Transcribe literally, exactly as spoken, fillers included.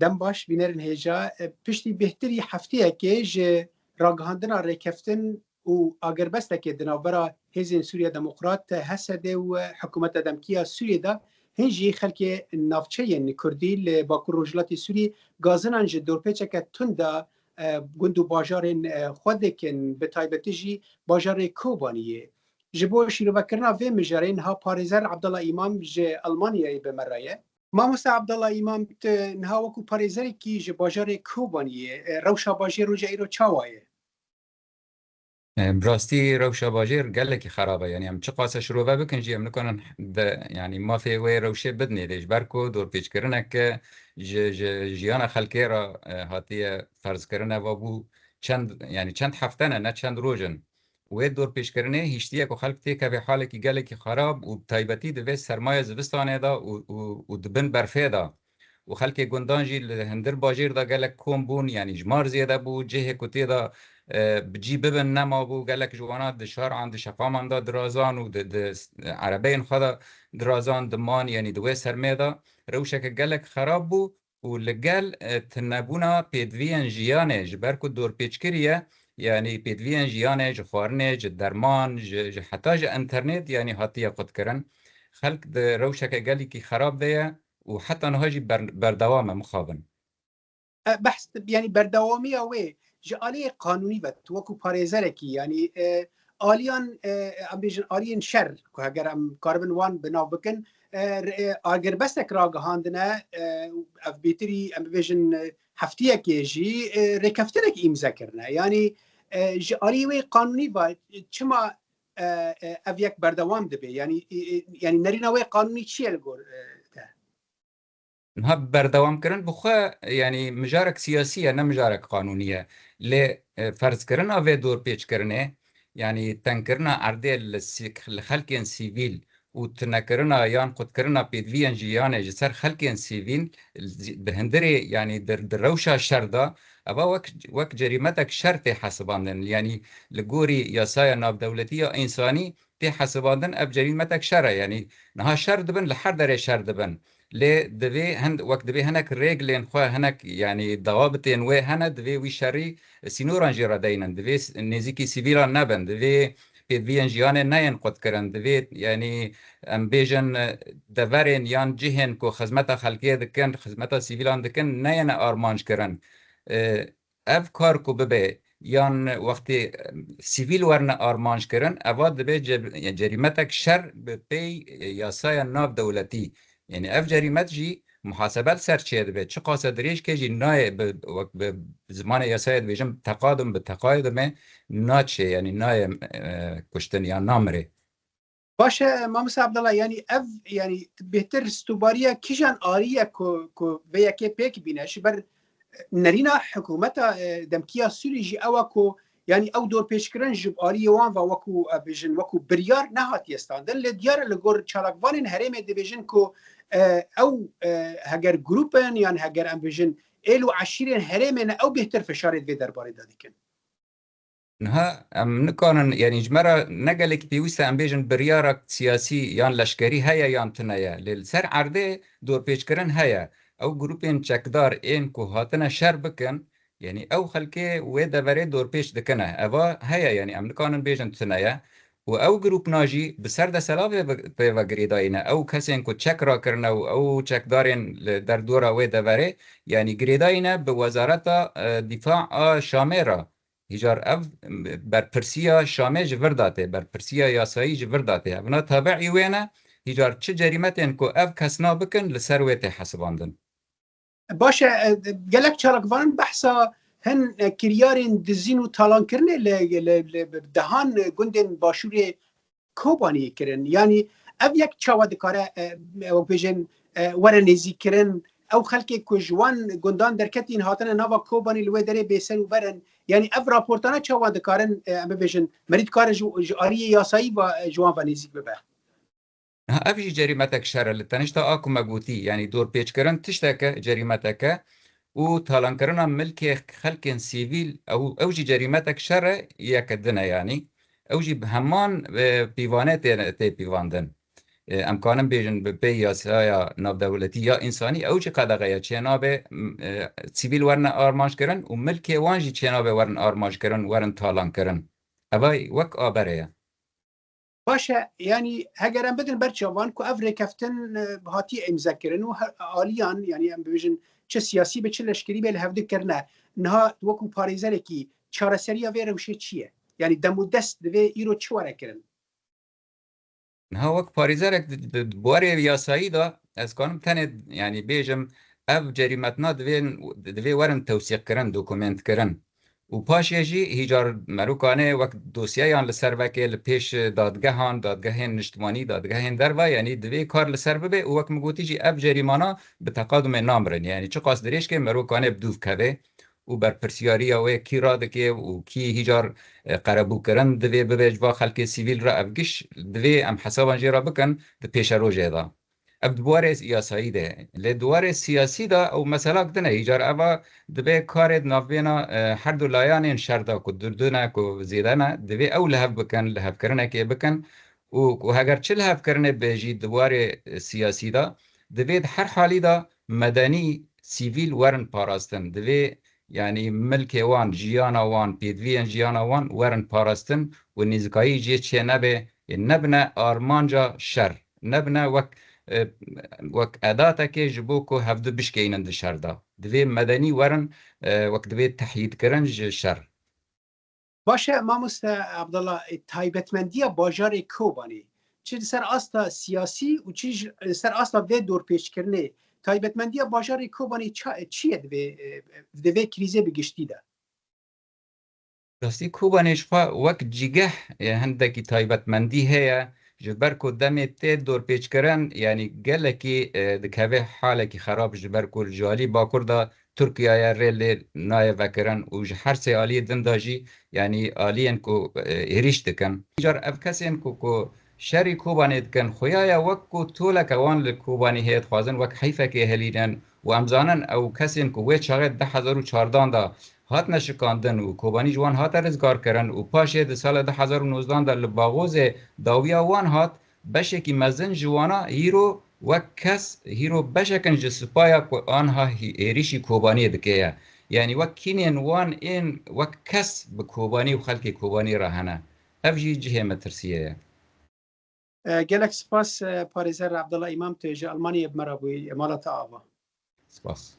Dem baş, bînerên hêja. E, piştî bêhtirî hefteyekê ji ragihandina rêkeftin û agirbestekê di navbera Hêzên Sûriya Demokrat, H S D, û Hikûmeta Demkî ya Sûriyê de, hin jî xelkê navçeyên Kurdî li Bakur Rojhilatê Sûriyê gazinan ji dorpêçeke tund de, e, gund û bajarên, e, xwe dikin, bi taybetî jî bajarê Kobaniyê. Ji bo şîrovekirina vê mijarê niha parêzer Abdullah Îmam ji Almanyayê bi me re ye. Mamoste Abdullah Îmam, tu niha wekî parêzerekî ji bajarê Kobaniyê, e, rewşa bajêr roja îro çawa ye? E, bi rastî rewşa bajêr gelekî xerab e. Yanî em çiqas e şirove bikin jî em nikarin de, yanî mafê wê rewşê bidinê dê, ji ber ku dorpêçkirinek ji, ji jiyana xelkê re, e, hatiye ferzkirin, eva bû çend, yanî çend hefte ne, ne çend roj in. Wê dorpêçkirinê hiştiye ku xelk têkeve halekî gelekî xerab û bi taybetî di vê sermaya zivistanê de û, û, û di bin berfê de. Û xelkê gundan jî li hundir bajêr de gelek kom bûn, yanî jimar zêde bû, cihê ku tê de, e, bi cî bibin nema bû, gelek ji wana di şar an di şeqaman de dirazan û di, di erebeyên xwe de dirazan diman, yanî di wê sermê de rewşeke gelek xerab bû. Û li gel, e, tunebûna pêdiviyên jiyanê, ji ber ku dorpêç kiriye, yanî pêdiviyên jiyanê, ji xwarinê, ji derman, ji, ji heta ji înternet, yanî hatiye qutkirin. Xelk di rewşeke gelekî xerab de ye û heta niha jî ber-, berdewam e mixabin. E, behs, yanî berdewamiya wê ji aliyê qanûnî ve, tu wekû parêzerekî, yanî, e, aliyan, e, em bêjin aliyên şer, ku heger em karibin wan bi nav bikin, e, re-, e, agirbestek ragihandine, e, ev bêtirî, em bibêjin, e, heftiyekê jî, e, rêkeftinek îmze kirine. Yanî, e, ji aliyê wê qanûnî ve çima, e, e, ev yek berdewam dibe? Yanî, e, e, yanî nerîna wê qanûnî çi ye li gor, e, te? Niha berdewamkirin bi xwe, yanî mijarek siyasî ye, ne mijarek qanûnî ye. Lê, e, ferzkirina vê dorpêçkirinê, yanî tengkirina erdê li sî-, li xelkên sivîl û tunekirina yan qutkirina pêdiviyên jiyanê ji ser xelkên sivîl, zî-, bi hundirê, yanî di, di rewşa şer de, eva wek, wek cerîmetek şer tê hesibandin. Yanî li gorî yasaya navdewletî ya însanî tê hesibandin, ev cerîmetek şer e. Yanî niha şer dibin, li her derê şer dibin. Lê divê hin-, wek divê hinek rêgilên xwe, hinek, yanî, dawabitên wê hene, divê wî şerî sînoran jî re deynin. Divê s-, nêzîkî sivîlan nebin. Divê pêdiviyên jiyanê neyên qutkirin. Divê, yanî, em bêjin, deverên yan cihên ku xizmeta xelkê dikin, xizmeta sivîlan dikin, neyêne armanc kirin. E, ev kar ku bibe, yan wextê, e, sivîl werine armanc kirin, eva dibe ce-, cerîmetek şer bi pey, e, yasaya navdewletî. Yanî ev cerîmet jî muhasebe li ser çê dibe. Çiqas e dirêj ke jî nayê bi, wek bi zimanê yasayê dibêjin, bi teqadim, bi teqadim e, naçê, yanî nayê, e, kuştin yan namirê. Baş e, Mamoste Abdullah, yanî ev, yanî bêhtir stûbariya kîjan alî ye ku, ku vê yekê pêk bîne? Ji ber nerîna hikûmeta, e, demkî ya Sûrî jî ew e ku, yanî ew dorpêçkirin ji aliyê wan ve wekû, e, bêjin, wekû biryar nehatiye standin. Lê diyar e li gor çalakvanên herêmê dibêjin ku, e, ew, e, heger grûp in yan heger em bêjin êl û eşîrên herêmê ne, ew bêhtir fişarê di vê derbarê de dikin. Niha em nikarin, yanî ji me re ne gelekî pêwîst e em bêjin biryara siyasî yan leşkerî heye yan tune ye. Lê li ser erdê dorpêçkirin heye. Ew grûpên çekdar ên ku hatine şer bikin, yanî ew xelkê wê deverê dorpêç dikine. Eva heye, yanî em nikarin bêjin tune ye. Û ew grûpna jî bi ser desthilatê ve, pê ve girêdayî ne. Ew kesên ku çek rakirine û ew çekdarên li derdora wê deverê, yanî girêdayî ne bi Wezareta, e, Dîfa a Şamê re. Hîcar ev, m, berpirsiya Şamê ji vir de tê, berpirsiya yasayî ji vir de tê. Evna tabiî wê ne, hîcar çi cerîmetên ku ev kesna bikin li ser wê tê hesibandin. Baş e, e, gelek çalakvanan behsa hin, e, kiryarên dizîn û talankirinê li, li, li dehan gundên başûrê Kobaniyê kirin. Yanî ev yek çawa dikare, e, e, wek bêjin, e, were nêzîkkirin? Ew xelkê ku ji wan gundan derketîn hatine nava Kobanî li wê derê bêser û ber in. Yanî ev raportane çawa dikarin, e, em bibêjin, merî dikare ji, ji aliyê yasayî ve, e, ji wan ve nêzîk bibe? Ha, ev jî cerîmetek şer e. Li tenişta a ku me gotî, yanî dorpêçkirin tişteke, cerîmeteke û talankirina milkê xelkên sivîl, ew, ew jî cerîmetek şer e, yeke din e yanî. Ew jî bi heman, e, pîvanê tê, tê pîvandin. e, em kanin bêjin bi pê yasaya navdewletî ya însanî, ew jî qedexe ye, çênabe, m-, e, sivîl werine armanc kirin û milkê wan jî çênabe werin armanc kirin, werin talan kirin. Eva wek a berê ye. Baş e, yanî heger em bidin ber çavan ku ev rêkeftin, e, hatiye îmze kirin û her, aliyan, yanî em bibêjin çi siyasî be, çi leşkerî be li hevdî kirine. Niha wekî parêzerekî çareseriya vê rewşê çi ye? Yanî dem û dest divê îro çi were kirin? Niha wek parêzerek di, di, di warê yasayî de ez kanim tenê, yanî bêjim, ev cerîmetna divê, divê werin tewsîqkirin, dokumentkirin. Û paşê jî hîcar merokane wek dosyeyan li ser veke li pêş dadgehan, dadgehên niştimanî, dadgehên derve, yanî divê kar li ser bibe û wek min gotî jî ev cerîmana bi teqadumê namirin. Yanî çiqas dirêj ke merokane bi dûv keve û berpirsiyariya wê kî radike û kî hîcar, e, qerebûkirin divê bibe ji va xelkê sivîl re, ev giş divê em hesaban jê re bikin di pêşerojê de. Ev di warê yasayî de. Lê di warê siyasî de ew meselak din e. Îcar eva dibe karê di navbêna, e, her du layanên şer de ku durdune ku zêde ne, divê ew li hev bikin, li hevkirinekê bikin û ku heger çi li hevkirinê be jî di warê, e, siyasî de, divê di her halî de medenî, sivîl werin parastin. Divê, yanî milkê wan, jiyana wan, pêdiviyên jiyana wan werin parastin û nêzikayî jê çê nebe, ê nebine armanca şer. Nebine wek, e, wek edatekê ji bo ku hevdu bişkeynin di şer de. Divê medenî werin, e, wek divê tehyîdkirin ji şer. Baş e, mamoste Abdullah, e, taybetmendiya bajarê Kobanê, çi li ser asta siyasî û çi ji, li ser asta vê dorpêçkirinê, taybetmendiya bajarê Kobanê ça-, çi ye divê, e, divê krîzê bi giştî de? Rastî Kobanê ji xwe wek cîgeh, e, hindekî taybetmendî heye, ji ber ku demê tê dorpêçkirin, yanî gelekî, e, dikeve halekî xerab, ji ber ku ji alî bakur de Tirkiye ye, rê lê nayê vekirin û ji her sê aliyê din de jî, yanî aliyên ku, e, êrîş dikin. Car ev kesên ku, ku şerî Kobanê dikin, xuya ye wek ku toleke wan li Kobanê heye, dixwazin wek heyfekê hilînin û em zanin ew kesên ku wê çaxê di du hezar û çardan de hatine şikandin û Kobanî ji wan hate rizgarkirin û paşê di sala du hezar û nozdan de li Baxozê dawiya wan hat, beşekî mezin ji wana hîro wek kes, hîro beşek in ji supaya ku anha hî-, êrîşî Kobaniyê dike ye. Yanî wek kînên wan ên wek kes bi Kobanî û xelkê Kobanî re hene. Ev jî cihê metirsiyê ye. E, gelek spas, e, parêzer Abdullah Îmam, tu ji Almanyayê bi me re bûyî, mala te ava. Spas.